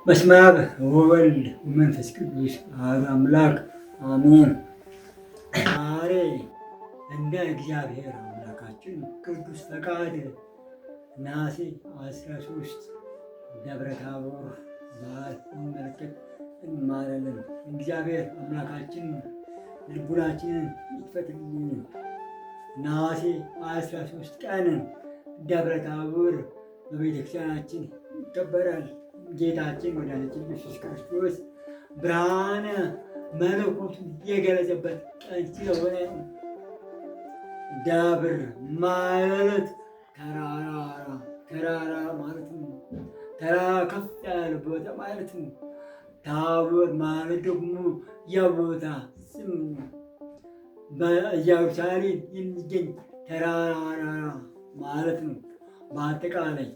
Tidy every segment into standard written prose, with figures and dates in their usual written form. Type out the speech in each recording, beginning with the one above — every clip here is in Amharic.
በስመ አብ ወወልድ ወመንፈስ ቅዱስ አሐዱ አምላክ አሜን። ዛሬ እንደ እግዚአብሔር አምላካችን ቅዱስ ፈቃድ ነሐሴ 13 ደብረ ታቦር በዓል እንመለከት እንማራለን። እግዚአብሔር አምላካችን ልቡናችንን ይክፈትልን። ነሐሴ 13 ቀን ደብረ ታቦር በቤተክርስቲያናችን ይከበራል። ጌታችን መድኃኒታችን ኢየሱስ ክርስቶስ ብርሃነ መለኮቱን የገለጸበት ቀን ስለሆነ ደብር ማለት ተራራ ተራራ ማለት ነው። ተራራ ከፍ ያለ ቦታ ማለት ነው። ታቦር ማለት ደግሞ የቦታ ስም ነው። በኢየሩሳሌም የሚገኝ ተራራ ማለት ነው። በአጠቃላይ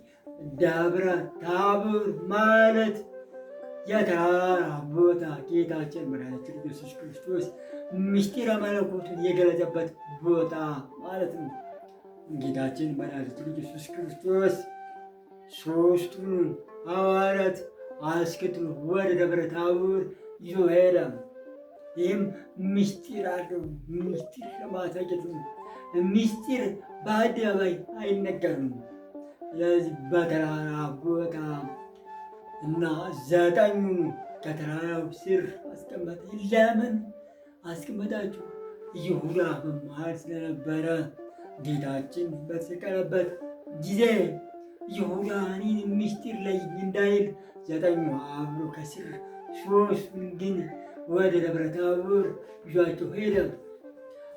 ደብረ ታቦር ማለት የተራራ ቦታ ጌታችን መድኃኒታችን ኢየሱስ ክርስቶስ ምስጢረ መለኮቱን የገለጸበት ቦታ ማለት ነው። ጌታችን መድኃኒታችን ኢየሱስ ክርስቶስ ሦስቱን ሐዋርያት አስከትሎ ወደ ደብረ ታቦር ይዞ ሄደ። ይህም ምስጢር አለው። ምስጢር ለማሳየት ነው። ምስጢር በአደባባይ አይነገርም። ስለዚህ በተራራ ቦታ እና ዘጠኙ ከተራራው ስር አስቀመጠ። ለምን አስቀመጣችሁ? ይሁዳ በመሃል ስለነበረ ጌታችን በተሰቀለበት ጊዜ ይሁዳ እኔን ምስጢር ላይ እንዳይል ዘጠኙ አብሮ ከስር፣ ሶስቱን ግን ወደ ደብረ ታቦር ይዟቸው ሄደ።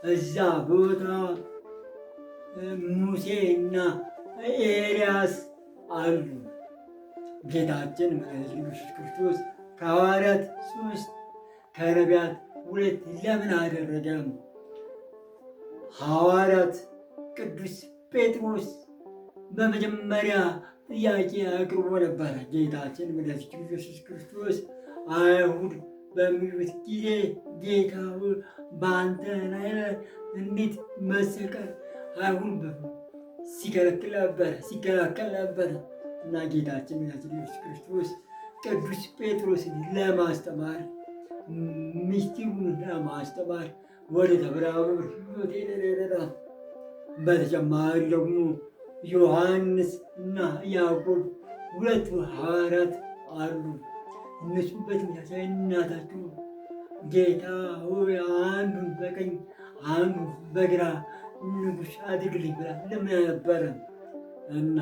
እዛ ቦታ ሙሴ እና ኤልያስ አሉ። ጌታችን መድኃኒታችን ኢየሱስ ክርስቶስ ከሐዋርያት ሶስት ከነቢያት ሁለት ለምን አደረገ? ሐዋርያት ቅዱስ ጴጥሮስ በመጀመሪያ ጥያቄ አቅርቦ ነበረ። ጌታችን መድኃኒታችን ኢየሱስ ክርስቶስ አይሁድ በሚሉት ጊዜ ጌታ በአንተ ላይ እንዴት መሰቀል አይሁን ሲከለክል ነበር ሲከላከል ነበር። እና ጌታችን መድኃኒታችን ኢየሱስ ክርስቶስ ቅዱስ ጴጥሮስን ለማስተማር ምስጢሩን ለማስተማር ወደ ደብረ ታቦር ሄደ። በተጨማሪ ደግሞ ዮሐንስ እና ያዕቆብ ሁለቱ ሐዋርያት አሉ። እነሱ በተመሳሳይ እናታቸው ጌታ ሆይ አንዱን በቀኝ አንዱን በግራ ንጉሥ አድርግልኝ ብላ ለምና ነበረ። እና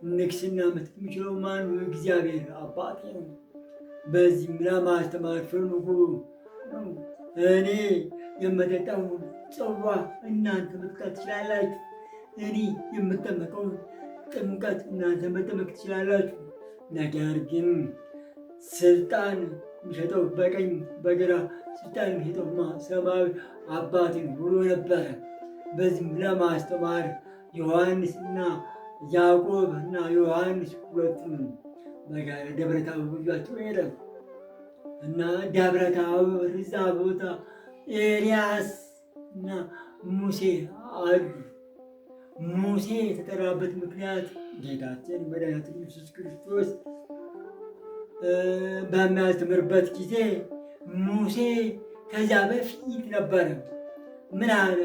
ንግስና መስጠት የሚችለው ማን? እግዚአብሔር አባቴ ነው። በዚህም ለማስተማር ፈልጎ እኔ የምጠጣውን ጽዋ እናንተ መጠጣት ትችላላችሁ፣ እኔ የምጠመቀውን ጥምቀት እናንተ መጠመቅ ትችላላችሁ። ነገር ግን ስልጣን የሚሰጠው በቀኝ በግራ ስልጣን የሚሰጠው ሰማያዊ አባቴ ብሎ ነበረ። በዚህም ለማስተማር ዮሐንስና ያዕቆብ እና ዮሐንስ ሁለቱም በጋራ ደብረ ታቦር ይዟቸው ሄደ እና ደብረ ታቦር እዛ ቦታ ኤልያስ እና ሙሴ አሉ። ሙሴ የተጠራበት ምክንያት ጌታችን መድኃኒታችን ኢየሱስ ክርስቶስ በሚያስተምርበት ጊዜ ሙሴ ከዚያ በፊት ነበረ። ምን አለ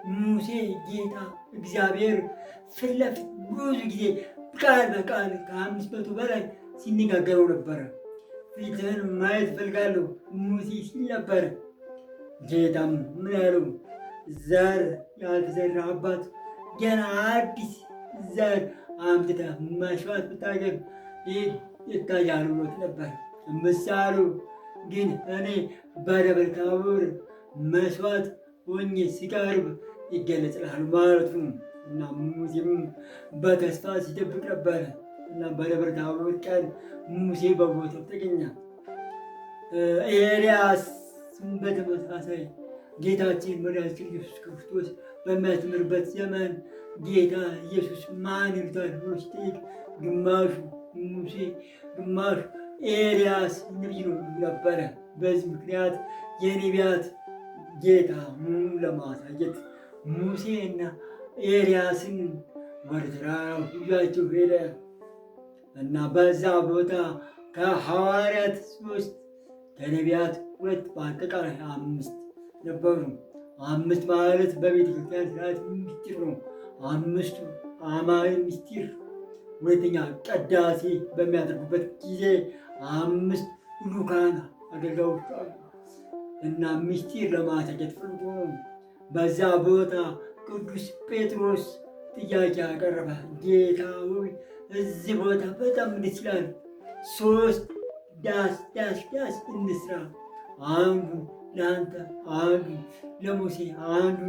ሙሴ? ጌታ እግዚአብሔር ፊት ለፊት ብዙ ጊዜ ቃል በቃል ከ500 በላይ ሲነጋገረው ነበረ። ፊትህን ማየት እፈልጋለሁ ሙሴ ሲል ነበረ። ጌታም ምን ያለው? ዘር ያልተዘራባት ገና አዲስ ዘር አምጥተህ መስዋዕት ብታቀርብ ይህ ይታያል ብሎት ነበር። ምሳሉ ግን እኔ በደብረ ታቦር መስዋዕት ሆኜ ሲቀርብ ይገለጽልሃል ማለቱ ነው። እና ሙሴም በተስፋ ሲጠብቅ ነበረ። እና በደብረ ታቦር ቀን ሙሴ በቦታው ተገኘ። ኤልያስ በተመሳሳይ ጌታችን መድኃኒታችን ኢየሱስ ክርስቶስ በሚያስተምርበት ዘመን ጌታ ኢየሱስ ማን ይሉታል ብሎ ሲጠይቅ ግማሹ ሙሴ ግማሹ ኤልያስ ነቢይ ነው ነበረ። በዚህ ምክንያት የነቢያት ጌታ መሆኑን ለማሳየት ሙሴና ኤልያስን ወደ ተራራው ይዟቸው ሄደ እና በዛ ቦታ ከሐዋርያት 3 ከነቢያት 2 በአጠቃላይ 5 ነበሩ። 5 ማለት በቤተ ክርስቲያን ስርዓት ምስጢር ነው። 5ቱ አማዊ ምስጢር። ሁለተኛ ቅዳሴ በሚያደርጉበት ጊዜ 5 ልዑካን አገልጋዮች አሉ እና ምስጢር ለማሳየት ፈልጎ ነው። በዛ ቦታ ቅዱስ ጴጥሮስ ጥያቄ አቀረበ። ጌታ ሆይ እዚህ ቦታ በጣም ደስ ይላል። 3 ዳስ ዳስ ዳስ እንስራ፣ አንዱ ለአንተ፣ አንዱ ለሙሴ፣ አንዱ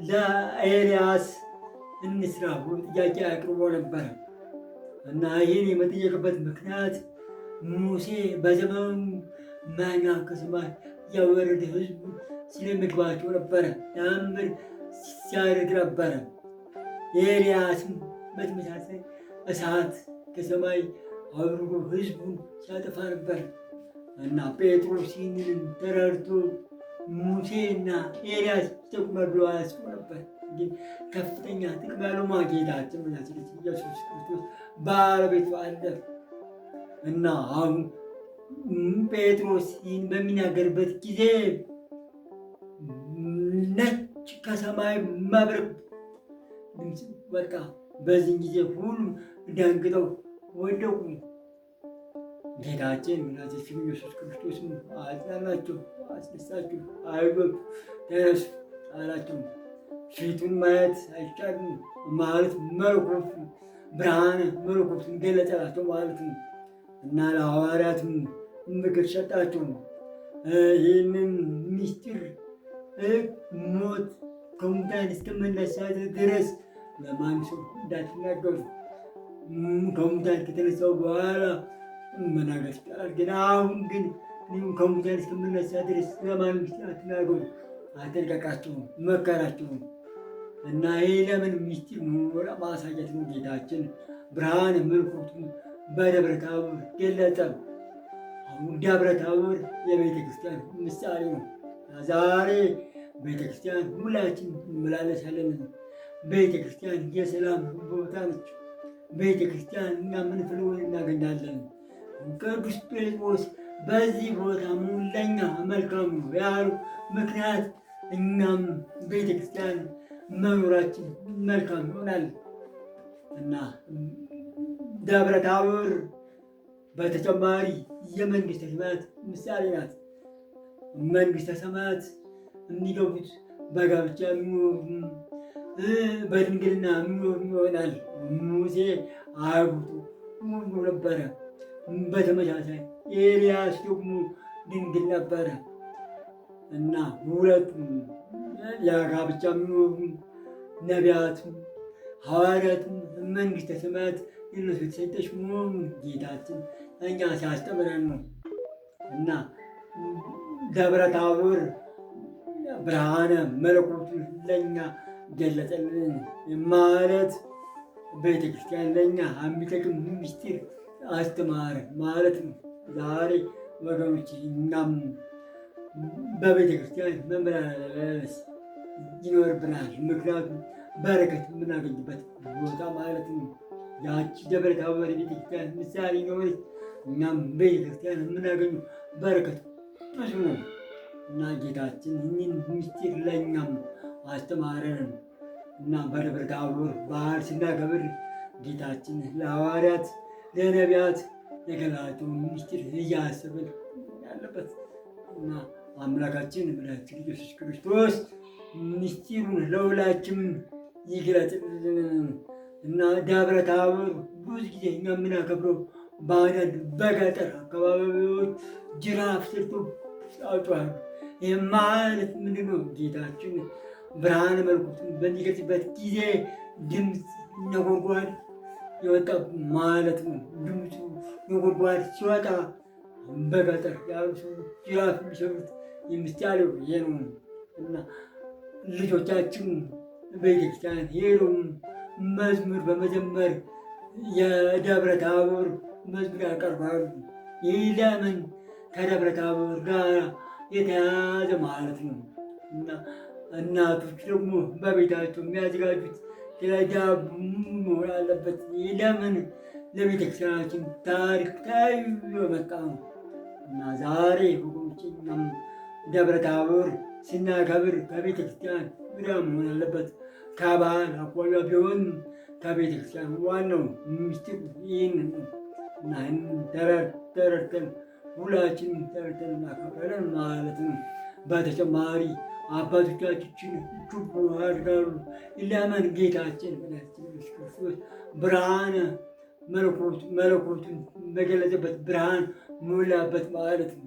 ለኤልያስ እንስራ ብሎ ጥያቄ አቅርቦ ነበረ። እና ይህን የመጠየቅበት ምክንያት ሙሴ በዘመኑ መና ከሰማይ እያወረደ ሕዝቡ ስለሚግባቸው ነበረ፣ ተአምር ሲያደርግ ነበረ። ኤልያስም በተመሳሳይ እሳት ከሰማይ አውርዶ ሕዝቡን ሲያጠፋ ነበር። እና ጴጥሮስ ይህንን ተረድቶ ሙሴና ኤልያስ ይጠቅማል ብሎ አስቦ ነበር። ግን ከፍተኛ ጥቅም ያለው ጌታችን መድኃኒታችን ኢየሱስ ክርስቶስ ባለቤቱ አለ። እና አሁን ጴጥሮስ ይህን በሚናገርበት ጊዜ ነጭ ከሰማይ መብረቅ ድምፅ ወጣ። በዚህን ጊዜ ሁሉም ደንግጠው ወደቁ። ጌታችን መድኃኒታችን ኢየሱስ ክርስቶስ አጽናናቸው፣ አስነሳቸው። አይዞህ ተነሱ አላቸው። ፊቱን ማየት አይቻልም ማለት መለኮቱ ብርሃነ መለኮቱን ገለጠላቸው ማለት ነው። እና ለሐዋርያትም ምክር ሰጣቸው። ይህንን ምስጢር ሞት ከሙታን እስከመነሳት ድረስ ለማንም ሰው እንዳትናገሩ፣ ከሙታን ከተነሳው በኋላ መናገር ይቻላል። ግን አሁን ግን ከሙታን እስከምነሳ ድረስ ለማንም አትናገሩ፣ አጠንቀቃቸው፣ መከራቸው። እና ይህ ለምን ምስጢር መሆኑን ማሳየት ነው። ጌታችን ብርሃነ መለኮቱን በደብረ ታቦር ገለጠ። አሁን ደብረ ታቦር የቤተ ክርስቲያን ምሳሌ ነው። ዛሬ ቤተ ክርስቲያን ሁላችን እንመላለሳለን። ቤተ ክርስቲያን የሰላም ቦታ ነች። ቤተ ክርስቲያን እኛ የምንፈልገውን እናገኛለን። ቅዱስ ጴጥሮስ በዚህ ቦታ ለእኛ መልካም ነው ያሉ ምክንያት እኛም ቤተ ክርስቲያን መኖራችን መልካም ይሆናል። እና ደብረ ታቦር በተጨማሪ የመንግስተ ሰማያት ምሳሌ ናት። መንግስተ ሰማያት የሚገቡት በጋብቻ የሚኖሩ በድንግልና የሚኖሩ ይሆናል። ሙሴ አግብቶ ሙሉ ነበረ። በተመሳሳይ ኤልያስ ደግሞ ድንግል ነበረ። እና ሁለቱም ለጋብቻ የሚኖሩ ነቢያትም ሐዋርያትም መንግስተ ሰማያት ለእነሱ የተሰጠች መሆኑን ጌታችን እኛ ሲያስተምረን ነው። እና ደብረ ታቦር ብርሃነ መለኮቱን ለእኛ ገለጠልን ማለት ቤተ ክርስቲያን ለእኛ የሚጠቅም ምስጢር አስተማረ ማለት ነው። ዛሬ ወገኖች እኛም በቤተ ክርስቲያን መመላለስ ይኖርብናል። ምክንያቱም በረከት የምናገኝበት ቦታ ማለት ነው። ያቺ ደብረ ታቦር ቤተ ክርስቲያን ምሳሌ ነች። እኛም ቤተ ክርስቲያን የምናገኘው በረከት ብዙ ነው። እና ጌታችን ይህንን ምስጢር ለእኛም አስተማረን። እና በደብረ ታቦር በዓል ስናከብር ጌታችን ለሐዋርያት ለነቢያት የገለጣቸውን ምስጢር እያሰብን ያለበት እና አምላካችን መድኃኒታችን ኢየሱስ ክርስቶስ ምስጢሩን ለሁላችንም ይግለጥልን። እና ደብረ ታቦር ብዙ ጊዜ እኛ የምናከብረው በአንዳንድ በገጠር አካባቢዎች ጅራፍ ሰርቶ ያወጡሃል። ይህ ማለት ምንድን ነው? ጌታችን ብርሃነ መለኮቱን በሚገልጽበት ጊዜ ድምፅ ነጎድጓድ የወጣ ማለት ነው። ድምፁ ነጎድጓድ ሲወጣ በገጠር ያሉ ሰዎች ጅራፍ የሚሰሩት የሚቻለው ይሄ ነው። እና ልጆቻችን ቤተክርስቲያን ሄዱም መዝሙር በመዘመር የደብረ ታቦር መዝሙር ያቀርባሉ። ይህ ለምን ከደብረ ታቦር ጋር የተያያዘ ማለት ነው። እና እናቶች ደግሞ በቤታቸው የሚያዘጋጁት ዳቦ መሆን አለበት። ይህ ለምን ለቤተክርስቲያናችን ታሪክ ተያይዞ የመጣ ነው እና ዛሬ ወገኖቼ እኛም ደብረ ታቦር ስናከብር ከቤተክርስቲያን ዙሪያ መሆን አለበት። ከባህል አኳያ ቢሆን ከቤተክርስቲያን ዋናው ምስጢር ይህን ነው እና ይህን ተረድተን ሁላችንም ተረድተን እናከብራለን ማለት ነው። በተጨማሪ አባቶቻችን ችቦ ያድርጋሉ። ለምን ጌታችን መድኃኒታችን ኢየሱስ ክርስቶስ ብርሃነ መለኮቱን በገለጸበት ብርሃን ሞላበት ማለት ነው።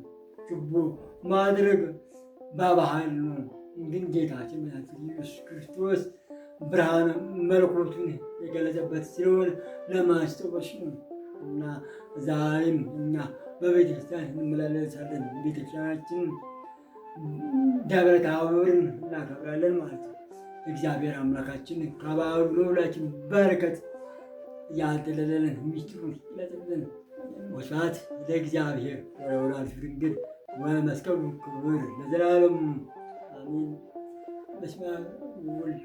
ችቦ ማድረግ በባህል ነው፣ ግን ጌታችን መድኃኒታችን ኢየሱስ ክርስቶስ ብርሃነ መለኮቱን የገለጸበት ስለሆነ ለማስታወስ ነው እና ዛሬም እኛ በቤተክርስቲያን እንመላለሳለን። ቤተክርስቲያናችን ደብረ ታቦርን እናከብራለን ማለት ነው። እግዚአብሔር አምላካችን ከበዓሉ ለሁላችን በረከት ያደለለን ሚስጥሩን ይግለጽልን። ወስብሐት ለእግዚአብሔር ወለወላዲቱ ድንግል ወለመስቀሉ ክቡር ለዘላለሙ አሜን። በስመ አብ ወወልድ